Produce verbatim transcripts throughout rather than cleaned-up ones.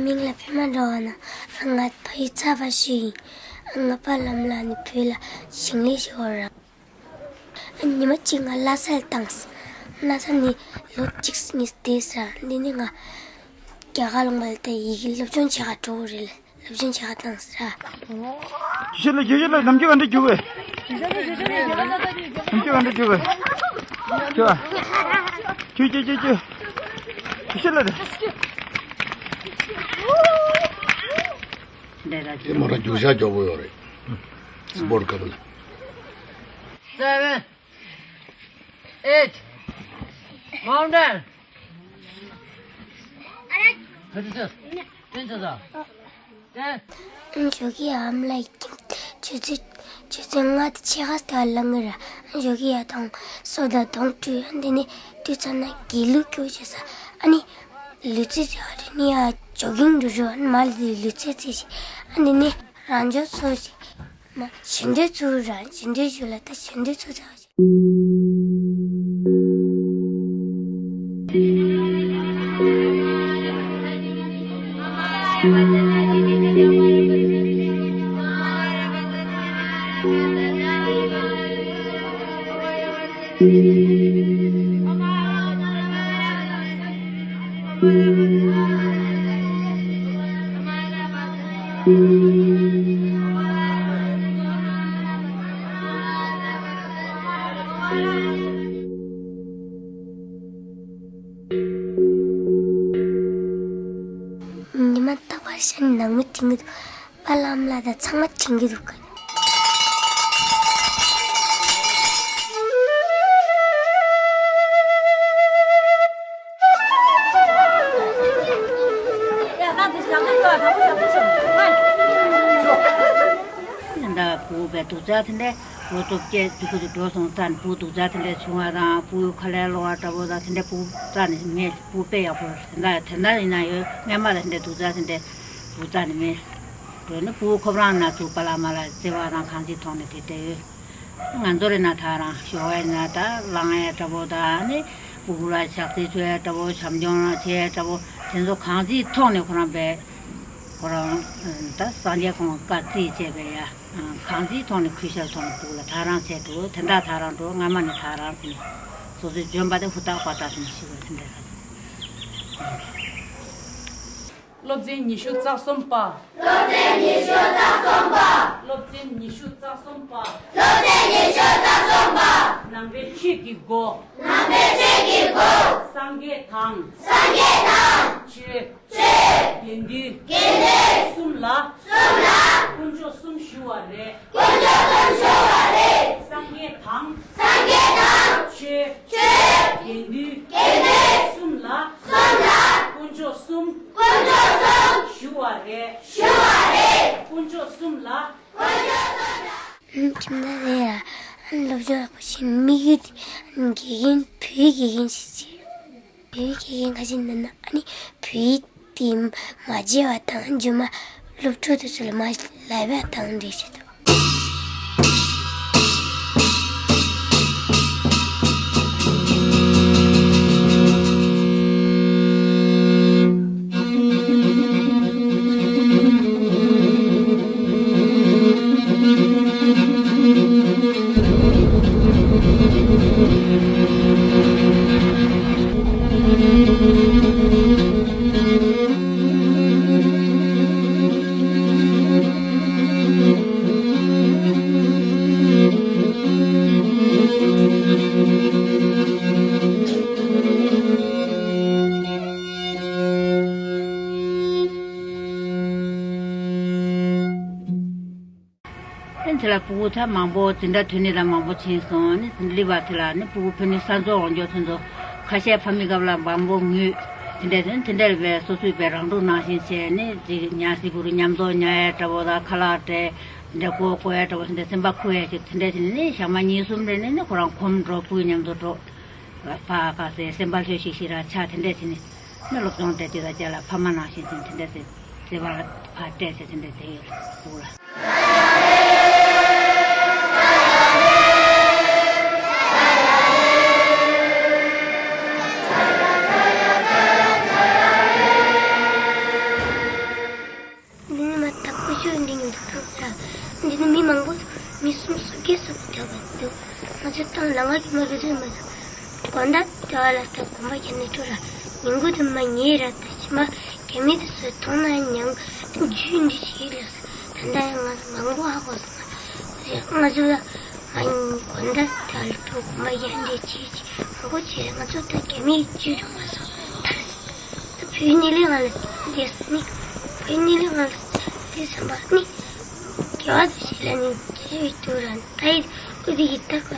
ཡིན་ལ་ཕེབས་མ་འགྲོ་བ་ན། ང་ཕ་ཡུལ་ཚ་བ་ཞིག་ཡིན། ང་པཱ་ལགས་ལ་ནི་བོད་ལ་ཞིང་ལས་ཞུ་བར་རག་ཉི་མ་གཅིག་ང་ལྷ་སར་བཏང་། ལྷ་ས་ནས་ལོ་གཅིག་གཉིས་བསྡད་ཟེར། འདི་ནས་ང་རྒྱ་གར་ལུང་པ་ལ་ད་ཡི་གེ་སློབ་སྦྱོང་བྱེད་ག་འགྲོ་གི་རེད། སློབ་སྦྱོང་བྱེད་ག་བཏང་ཟེར། ཇེ་ཆེ་ལ་ཇེ་ཆེ་ལ་ནམ་རྒྱུན་ག་འདྲ་རྒྱུག་གི་ནམ་རྒྱུན་ག་འདྲ་རྒྱུག་གི་ཁྱོད་ཁྱོད་ཁྱོད་ཁྱོད་ཁྱོད་ཁྱོད་ཇེ་ཆེ་ལ་རེད། དེ་མོ་རང་རྒྱུག་ཤར་མགྱོགས་པོ་ཡོད་རེད། སི་པོར་སྐབས་ལ། Seven, eight, mountain. ཕ་ཚོ་ཚོ། ཕ་ཚོ་ཚོ། ཨང་། ཞོགས་ཀས་ཨ་མ་ལགས་ཀྱིས་ཆུ་ཚོད་ཆུ་ཚོད་ལྔ་དང་ཕྱེད་ཀ་ཙམ་ལངས་ཀྱི་རེད། ཨང་། ཞོགས་ཀས་ཡར་ཐོན་སོ་དང་དོང་བཀྲུས། ཨ་འདི་ནས་དུས་ཚོད་ན་དགེ་ལུགས་སྐྱོར་བྱེད་ས། ཨ་ནི་ལུས་རྩལ་ཟེར་བ་དེ་ནི་ཡར་ཇོ་གིང་འགྲོ་རོགས། ཨ་ནི་མར་ལུས་རྩལ་རྩེད་ཞིག་ཨ་འདི་ནས་རང་སྦྱོང་ཚོ་ཞིག་མ་ཞི་འགྲོས་ཚུར་ར་ཞི་འགྲོས་ཞུ་ལ་ད་ཞི་འགྲོས་ཚུར་ཚ་བ་ཞིག་ཉི་མ་རྟག་པར་ཤར་ནས་ནང་མི་དྲན་གྱི་འདུག་པཱ་ལགས་ཨ་མ་ལགས་དང་ཚང་མ་དྲན་གྱི་འདུག་ག་ད་བུ་བས་སྡུག་ཅག་དེ་འདྲ་ལོ་སྟོབས་སྐྱེས་དུས་ཁུ་དུ་འགྲོ་སོང་ཙང་བུ་སྡུག་ཅག་དེ་འདྲ་བྱུང་བ་དང་བུ་ཁ་ལས་ལོ་བ་འདྲ་པོ་དང་དེ་འདྲ་བུ་རྩ་ནས་མེད། བུ་དཔེ་ཡག་པོ་དེ་འདྲ་དེ་འདྲ་ཡིན་ན་ཡོད། སྔན་མ་ལ་དེ་འདྲ་སྡུག་ཅག་དེ་འདྲ་བུ་རྩ་ནས་མེད། འགྲོ་ནི་བུ་ཁོ་རང་ན་ཚུགས་པ་ལ་མ་ལ་བརྩེ་བ་དང་གང་ཅིའི་ཐོག་ནས་དེ་འདྲ་ཡོད། ང་ཚོ་རེ་ན་ཐག་རང་ཞོགས་ཡ་ན་ད་ལངས་ཡ་འདྲ་པོ་དང་ནི་སྤུ་གུ་ལ་ཞག་རྩི་བཅོ་ཡ་འདྲ་པོ་བྱམས་སྐྱོང་རང་བྱེད་ཡ་འདྲ་པོ་དེ་ཚོ་གང་ཅིའི་ཐོག་ནས་ཁོ་རང་བས་ཁོ་རང་ད་སངས་རྒྱས་ཁོང་བཀའ་བརྩིས་བྱས་པའི་ཡ་གང་ཅིའི་ཐོག་ནས་གུས་ཞབས་ཐོག་ནས་སྤུ་གུ་ལ་ཐག་རང་བྱས་འགྲོ། དེ་འདྲ་ཐག་རང་འགྲོ། སྔ་མ་ནས་ཐག་རང་ཟིན་སོ་སོའི་འཇོན་པ་དེ་ཧུར་ཐག་པ་ཐག་ཟིན་ཞིག་པ་དེ་འདྲ་རེད། སློབ་ཚན་ཉི་ཤུ་རྩ་གསུམ་པ། སློབ་ཚན་ཉི་ཤུ་རྩ་གསུམ་པ། སློབ་ཚན་ཉི་ཤུ་རྩ་གསུམ་པ། སློབ་ཚན་ཉི་ཤུ་རྩ་གསུམ་པ། ནང་པའི་ཆོས་ཀྱི་སྒོ། ནང་པའི་ཆོས་ཀྱི་སྒོ། སངས་རྒྱས་དང་། སངས་རྒྱས་དང་། ཆོས། ཆོས། དགེ་འདུན། དགེ་འདུན། གསུམ་ལ། གསུམ་ལ། དཀོན་མཆོག་གསུམ་ཞུ་བ་རེད། དཀོན་མཆོག་གསུམ་ཞུ་བ་རེད། སངས་རྒྱས་དང་། སངས་རྒྱས་དང་། ཆོས། ཆོས། དགེ་འདུན། དགེ་འདུན། གསུམ་ལ། གསུམ་ལ། དཀོན་མཆོག་གསུམ། དཀོན་མཆོག་གསུམ། ཞུ་བ་རེད། ཞུ་བ་རེད། དཀོན་མཆོག་གསུམ་ལ། དཀོན་མཆོག་གསུམ་ལ། ཁྱིམ་ཚང་རེད་ཡ། སློབ་སྦྱོང་ཡག་པོ་བྱེད། དམིགས་ཡུལ་དེ་དགེ་རྒན་བོད་ཡིག་དགེ་རྒན་ཞིག་བྱེད། བོད་ཡིག་དགེ་རྒན་ག་ཅིག་ན་ན་ཨ་ནི་བོད་ཡིག་དེ་མ་བརྗེད་པ་དང་རྗེས་མ་སློབ་ཕྲུག་དེ་ཚོ་ལ་མ་ལབ་པ་དང་འདྲ་ཞིག་འདུག་ཨན་དེ་ལ་སྤུ་གུ་ད་མང་པོ་དེ་འདྲ་ཐོན་ནི་ད་མང་པོ་ཕྱིན་སོང་། ནི་སླེབས་པ་དེ་ལ་ནི་སྤུ་གུ་ཕུད་ནི་ས་མཚོ་འོང་རྒྱུ་དེ་ཚོ་ཁ་ཤས་ཕ་མའི་སྐབས་ལ་མང་པོ་ངུས། དེ་འདྲ་དེ་དེ་འདྲ་བའི་སོ་སོའི་བའི་རང་སྒྲུག་ནང་བཞིན་བྱས་ནི་ཅིག་ཉལ་སྲིད་པུ་རུ་མཉམ་དུ་ཉལ་ཡ་འདྲ་པོ་དང་ཁ་ལག་སྤྲད་འདྲ་གོ་གོ་ཡ་འདྲ་པོ་དེ་འདྲ་སེམས་པ་ཁུག་ཡ་ཅིག་དེ་འདྲ་བྱས་ནི་ཞག་མ་གཉིས་གསུམ་རེ་ནི་ནི་ཁོ་རང་གོམ་འགྲོ་སྤུ་གུ་མཉམ་དུ་འགྲོ། ཕ་ག་ཟེ་སེམས་པ་ལྷོད་ཤིག་ཤིག་ར་ཆ་དེ་འདྲ་བྱས་ནི། ནི་སློབ་སྦྱོང་སྤྲད་དུས་ལ་རྒྱ་ལ་ཕ་མ་ནང་བཞིན་ཅིང་དེ་འདྲ་ཟེར་ཟེར་བ་ལ་ཕར་སྤྲད་ཟེར་དེ་འདྲ་དེ་ཡོད་ལ་སྤུ་གུ་ལ། མ་གི་ཚོད་མ་ཚོད། དགོང་དག་དེ་བ་ལ་ད་གོམ་པ་རྒྱབ་ནས་འགྲོ་ར། ཉིན་གུང་དུ་མ་ཉལ་ར། ད་ཕྱི་མ་རྒྱ་མི་དེ་ཚོས་མཐོང་ན་ཡང་རྒྱུས་འདི་ཞིག་ལ། ད་ལྟ་ཡང་ང་མང་པོ་ཧ་གོ་སོང་། ང་ཚོ་ལ་ང་དགོང་དག་དེ་བ་ལ་འགྲོ། གོམ་པ་རྒྱབ་འདི་བྱས་བྱས་མང་པོ་བྱས། ང་ཚོ་ད་རྒྱ་མིའི་རྒྱུས་འགྲོ་མ་སོང་། ད་ད་བོད་ནི་ལས་ང་ལ་བསྡད་ས་ནི། བོད་ནི་ལས་ང་ལ་བསྡད་ས་མ་ནི། དགེ་བ་དང་བྱེད་ལས་ནི་ཅི་ཡོད་དུ་ར། ད་ཡིན་ཨུ་དི་ཡི་ད་ག་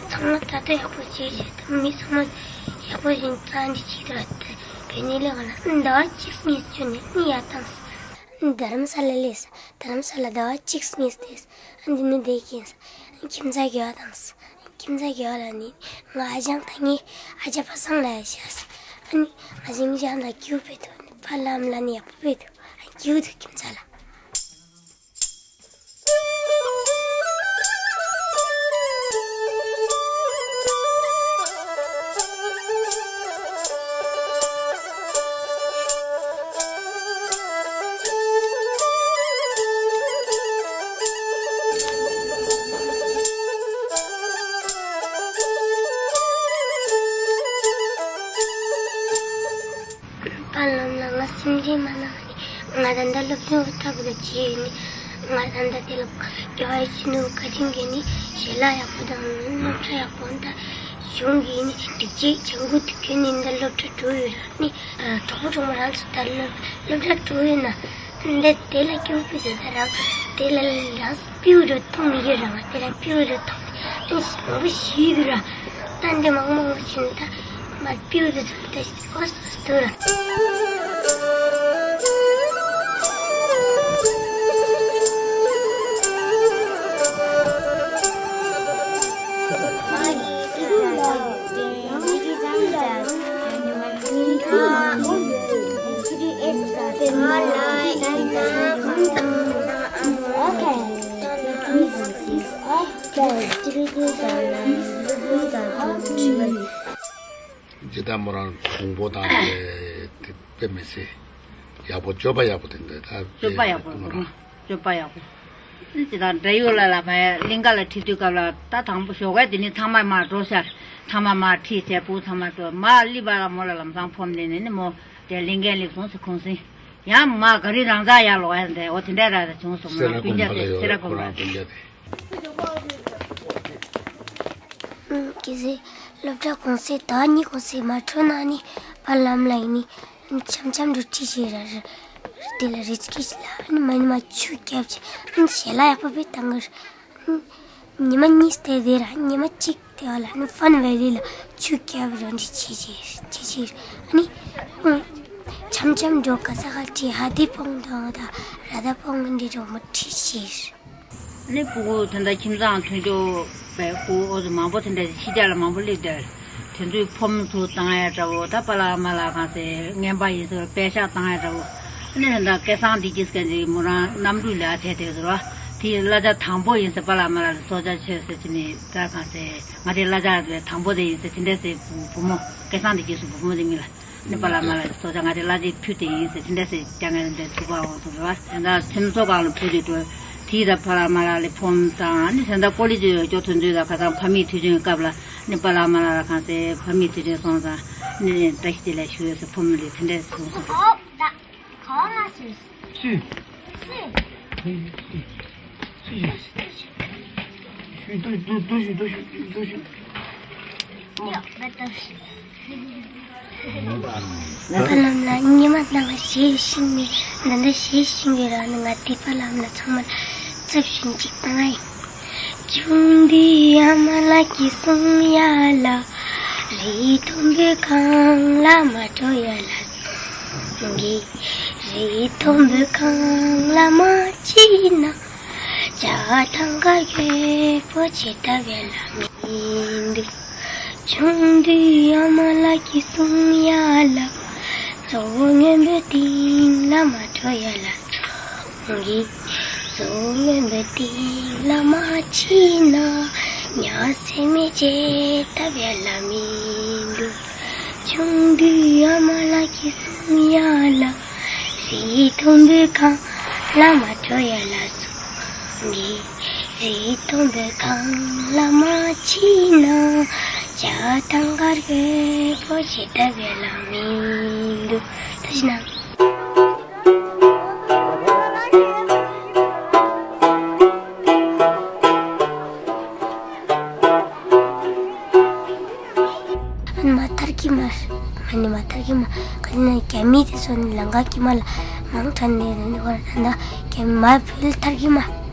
ཚང་མ་ད་ལྟ་ཡག་པོ་བྱེད་བྱེད། ད་མི་ཚང་མ་ཡག་པོ་བཞིན་རྩ་འདི་བྱེད་དུ་ར། ད་བོད་ནི་ལས་ང་ལ་ཟླ་བ་གཅིག་གཉིས་བཅུ་ནས་ནི་ཡར་བཏང་སོང་། རྡ་རམ་ས་ལ་སླེབས་སོང་། རྡ་རམ་ས་ལ་ཟླ་བ་གཅིག་གཉིས་བསྡད་སོང་། ཨ་འདི་ནི་བསྡད་ཀྱིན་སོང་། ཁྱིམ་ཚང་གི་བ་དང་སོང་། ཁྱིམ་ཚང་གི་བ་ལ་ནི་ང་ཨ་ཅང་ད་ངའི་ཨ་ཅག་པ་སངས་ལ་ཡ་བཞག་སོང་། ཨ་ནི་ང་ཞིང་ཞང་ལ་སྐྱུག་པའི་ཐོག་ནི་ཕ་ལམ་ལ་ནི་ཡག་པོ་བས་འདུག་ཨ་སྐྱུག་འདུག་ཁྱིམ་ཚང་ལ། པ་ལམ་ལ་ང་སེམས་ཁྲལ་མ་གནང་ནི། ང་ད་ལྟ་སློབ་སྦྱོང་ཧུར་ཐག་གིས་བྱས་ནི། ང་ད་ལྟ་དེ་ལ་དགེ་བའི་བཤེས་གཉེན་བཀའ་དྲིན་གྱིས་ནི་ཞལ་ལག་ཡག་པོ་དང་སློབ་གྲྭ་ཡག་པོ་དང་གཞུང་གི་ནི་སྒྲིག་ཆས་ལྗང་གུ་དེ་གྱོན་ནི་ད་སློབ་གྲྭ་འགྲོ་ཡོད་ར་ནི། གྲོགས་པོ་གྲོགས་མོ་རང་ཚོ་ད་སློབ་སློབ་གྲྭ་འགྲོ་ཡོད་ན། འདི་དེ་ལ་སྐྱོ་པོ་དེ་ད་རང་དེ་ལ་རང་སྤྲེའུ་རུ་མཐོང་མི་ཡོད་རང་དེ་ལ་སྤྲེའུ་རུ་མཐོང་ཨེ་ཞིག་མང་པོ་ཞིག་ར། ད་འདི་མང་མང་པོ་ཞིག་ད་མ་སྤྲེའུ་རུ་མཐོང་ད་ཞིག་ཨོ་སོ་སོ་ར། ཇི་ལྟར་མོ་རང་གོང་པོ་དང་དེ་དེ་དཔེ་མི་སྲིད་ཡག་པོ། སྤྱོད་པ་ཡག་པོ་དེ་འདྲ་ད་དཔེ་སྤྱོད་པ་ཡག་པོ་མོ་རང་། སྤྱོད་པ་ཡག་པོ། ཨ་ནི་ཇི་ལྟར་འབྲས་ཡུལ་ལ་ལ་མ་གླིང་ག་ལ་ཁྲིད་དུས་སྐབས་ལ་ད་དང་པོ་ཞོགས་ཀས་དེ་ནི་ཚང་མ་མར་འགྲོ་ཤར། ཚང་མ་མར་ཁྲིད་བྱས་བུ་ཚང་མ་འགྲོ་མར་སླེབས་པ་ལ་མོ་ལ་ལམ་སང་ཕོམ་ལེན་ནས་ནི་མོ་དེ་གླིང་ག་སླེབས་སོང་ཟེར་ཁུངས་ཟིན། ཡང་མ་ག་རི་རང་ཚ་ཡར་ལོག་ཡ་འདྲ་འོ་དེ་འདྲ་ར་ར་བྱུང་སོང་། མོ་རང་སྤུན་ཀྱག་དེ་སེ་ར་ཁོ་རང་སྤུན་ཀྱག་དེ། གལ་སྲིད་སློབ་གྲྭ་གུང་སེང་ཟླ་གཉིས་གུང་སེང་མ་འཕྲོད་ན་ནི་པཱ་ལགས་ལ་ཡིན་ནི་འཆམ་འཆམ་འགྲོ་ཁྲིད་བྱེད་ར་ར། དེ་ལ་རི་སྐྱེས་ལ་ནི་མ་ཉི་མ་ཆུ་བརྒྱབ་བྱས་ཞལ་ལག་ཡག་པོ་བས་བཏང་གི་ར། ཉི་མ་གཉིས་དེ་དེ་ར་ཉི་མ་གཅིག་དེ་བ་ལ་ནི་ཧྥན་ཝེ་ལི་ལ་ཆུ་བརྒྱབ་ར་འདྲི་བྱེད་བྱེད་བྱེད་བྱེད་ནི། འཆམ་འཆམ་འགྲོ་ག་ས་ག་ཁྲིད་ཧ་དི་ཕོང་དང་ད་ར་ད་ཕོང་འདི་འགྲོ་མ་ཁྲིད་བྱེད། ནི་ཕྲུ་གུ་དེ་འདྲ་ཁྱིམ་ཚང་མཐུན་ཕྱོགས་པའི་ཕྲུ་གུ་འོ་ཚོ་མང་པོ་དེ་འདྲ་ཕྱི་རྒྱལ་ལ་མང་པོ་སླེབས་དེར་དེ་ཚོའི་ཕོམ་ཚུར་བཏང་ཡ་འདྲ་བོ་ད་པཱ་ལགས་མ་ལགས་གང་ཟེར་རྔན་པ་ཡིན་ཟེར་པད་ཤག་བཏང་ཡ་འདྲ་བོ། ནི་དེ་འདྲ་སྐལ་བཟང་བདེ་སྐྱིད་ཟེར་མཁན་དེ་མོ་རང་གནམ་གྲུ་ལ་བྱས་དེ་ཟེར་བ་དེ་གླ་ཆ་དང་པོ་ཡིན་ཟེར་པཱ་ལགས་མ་ལགས་ལ་གསོལ་ཇ་མཆོད་ཟེར་གྱི་ནི་ད་གང་ཟེར་ང་དེ་གླ་ཆ་དང་པོ་དེ་ཡིན་ཟེར་དེ་འདྲ་ཟེར་བུ་མོ་སྐལ་བཟང་བདེ་སྐྱིད་ཟེར་བུ་མོ་དེ་མི་ལ། ནི་པཱ་ལགས་མ་ལགས་ཀྱི་གསོལ་ཇ་ང་དེ་གླ་ཆའི་ཕུད་དེ་ཡིན་ཟེར་དེ་འདྲ་ཟེར་རྒྱ་ངན་འདྲ་ཐུག་པའོ་ཟེར་བ། ད་ཁྱིམ་ཚང་སྒང་ལ་ཕུད་དེ་འགྲོ། དེའི་ད་པཱ་ལགས་མ་ལགས་ལ་ཕོམ་བཏང་ནི་ད་ལྟ་ཀོ་ལི་ཇི་ཡོད་ཀྱོག་ཐོན་དུས་ད་ཁ་སང་ཕ་མའི་དུས་ཆེན་སྐབས་ལ་ནི་པཱ་ལགས་མ་ལགས་ལ་གང་ཟེར་ཕ་མའི་དུས་ཆེན་སོང་ཙང་ནི་བཀྲ་ཤིས་བདེ་ལེགས་ཞུ་ཡོད་ཟེར་ཕོམ་ལས་དེ་འདྲ་སོང་ཟེར། ཨོ་ད་ག་བ་མ་སུས། སུས། སུས། སུས། སུས། སུས། སུས། སུས། སུས། སུས། སུས། སུས། སུས། པཱ་ལགས་ལ་ཉི་མ་ནང་གཞས་ཤེས་ནས་འདི་འདྲ་གཞས་ཤེས་གི་ར་ནི་ང་དེ་པཱ་ལགས་ལ་ཚང་མ་རྩིབ་ཤིང་གཅིག་བཏང་ཡིན། ཆུང་དུས་ཨ་མ་ལགས་ཀྱིས་གསུང་ཡ་ལ། རི་མཐོན་པོའི་སྒང་ལ་མ་འགྲོ་ཡ་ལ་གསུང་གི། རི་མཐོན་པོའི་སྒང་ལ་མ་ཕྱིན་ན། བྱ་ཐང་ག་ཡོད་པོ་ཆེ་ལྟ་བ་ལ་མི་འདུག་ཆུང་དུས་ཨ་མ་ལགས་ཀྱིས་གསུང་ཡ་ལ། མཚོ་སྔོན་པོའི་གཏིང་ལ་མ་འགྲོ་ཡ་ལ་གསུང་གི། མཚོ་སྔོན་པོའི་གཏིང་ལ་མ་ཕྱིན་ན། ཉ་ཟེར་མི་ཅིག་ལྟ་བ་ལ་མི་འདུག་ཆུང་དུས་ཨ་མ་ལགས་ཀྱིས་གསུང་ཡ་ལ། རི་མཐོན་པོའི་སྒང་ལ་མ་འགྲོ་ཡ་ལ་གསུང་གི། རི་མཐོན་པོའི་སྒང་ལ་མ་ཕྱིན་ན། ཇ་དང་གར་གི་པོ་ཞེ་དྲག་གི་ལ་མི་འདུག་ད་ཅི་ན། ཨན་མ་ཐར་གི་མ། ཨན་མ་ཐར་གི་མ། ག་ནི་རྒྱ་མི་དེ་ཚོ་ནི་ལང་ཀ་གི་མ་ལ་མང་དྲགས་ནས་རེད་ནི་གོ་ར། ད་ད་རྒྱ་མི་མ་ཕུལ་ཐར་གི་མ།